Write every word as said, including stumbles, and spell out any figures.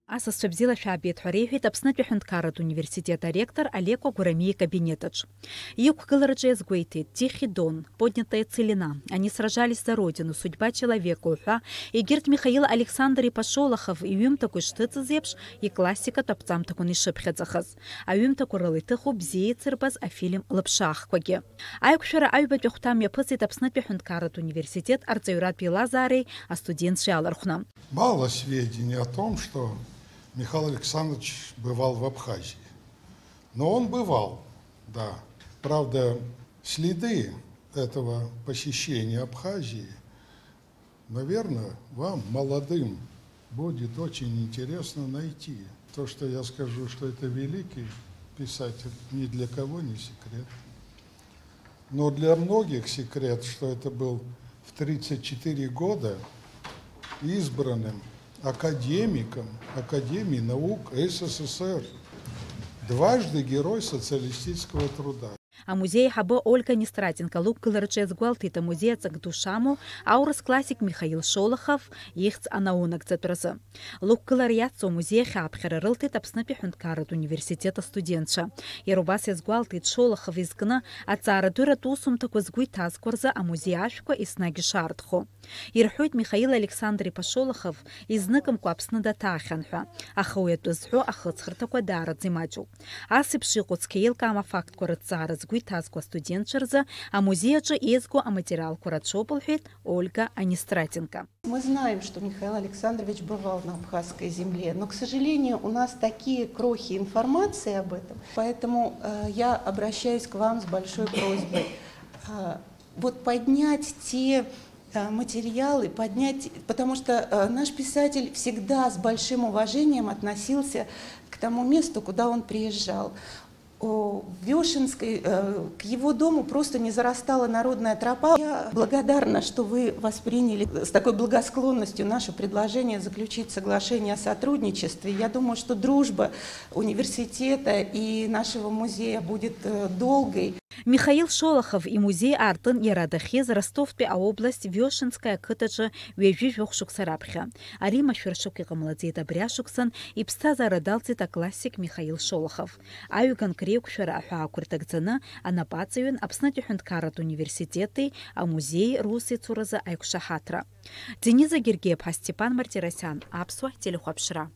Асасцәа бзиала шәаабеит ҳәа реиҳәеит Аԥснытәи аҳәынҭқарратә университет аректор Олеко Гурами икабинет аҿы. Иқәгылараҿы иазгәеиҭеит, Тихий Дон, Поднятая целина, Они сражались за Родину, Судьба человека уҳәа, егьырҭ Михаил Александр-иԥа Шолохов иҩымҭақәа ишҭыҵыз еиԥш, иклассикатә аԥҵамҭақәан ишыԥхьаӡахаз. Аҩымҭақәа рыла иҭыхуп бзиа еицырбаз афильм Лыԥшаахқәагьы. Аиқәшәара аҩбатәи ахәҭа мҩаԥысит Аԥснытәи аҳәынҭқарратә университет арҵаҩратә еилазаареи астудентцәеи алархәны. Мало сведений о том, что Михаил Александрович бывал в Абхазии. Но он бывал, да. Правда, следы этого посещения Абхазии, наверное, вам, молодым, будет очень интересно найти. То, что я скажу, что это великий писатель, ни для кого не секрет. Но для многих секрет, что это был в тридцать четыре года избранным академиком Академии наук СССР, дважды Герой Социалистического Труда. Амузеи аиҳабы Ольга Нестратенко лықәгылараҿы иазгәалҭеит амузеи аҵак ду шамоу аурыс классик Михаил Шолохов ихьӡ анаунагӡатәразы. Лықәгылара иацу амузеи ахь ааԥхьара рылҭеит Аԥснытәи аҳәынҭқарратә университет астудентцәа. Иара убас иазгәалҭеит Шолохов изкны аҵаарадырратә усумҭақәа згәы иҭазго рзы амузеи ашәқәа еснагь ишаартхо. Ирҳәоит Михаил Александр-иԥа Шолохов изныкымкәа Аԥсны даҭаахьан ҳәа, аха уи атәы зҳәо ахыҵхырҭақәа даараӡа имаҷуп. Ас еиԥш иҟоу цқьа еилкаам афактқәа рыҭҵаара згәы иҭазго астудентцәа рзы амузеи аҿы еизго аматериалқәа рацәоуп, лҳәеит Ольга Анистратенко. Мы знаем, что Михаил Александрович бывал на абхазской земле, но, к сожалению, у нас такие крохи информации об этом. Поэтому э, я обращаюсь к вам с большой просьбой. Э, вот поднять те э, материалы, поднять, потому что э, наш писатель всегда с большим уважением относился к тому месту, куда он приезжал. О, в Вешенской, э, к его дому просто не зарастала народная тропа. Я благодарна, что вы восприняли с такой благосклонностью наше предложение заключить соглашение о сотрудничестве. Я думаю, что дружба университета и нашего музея будет э, долгой. Михаил Шолохов имузеи аартын иара дахьиз Ростовтәи аобласть Вешенская ақыҭаҿы ҩажәи жәохә шықәса раԥхьа. Ари машәыршақә иҟамлаӡеит, абри ашықәсан иԥсҭазаара далҵит аклассик Михаил Шолохов. Аҩганк реиқәшәара аҳәаақәа рҭагӡаны анапаҵаҩын Аԥснытәи аҳәынҭқарратә университети амузеи русеицуразы аиқәшаҳаҭра. Дениза Гергиаԥҳа, Степан Мартиросиан, Аԥсуа телехәаԥшра.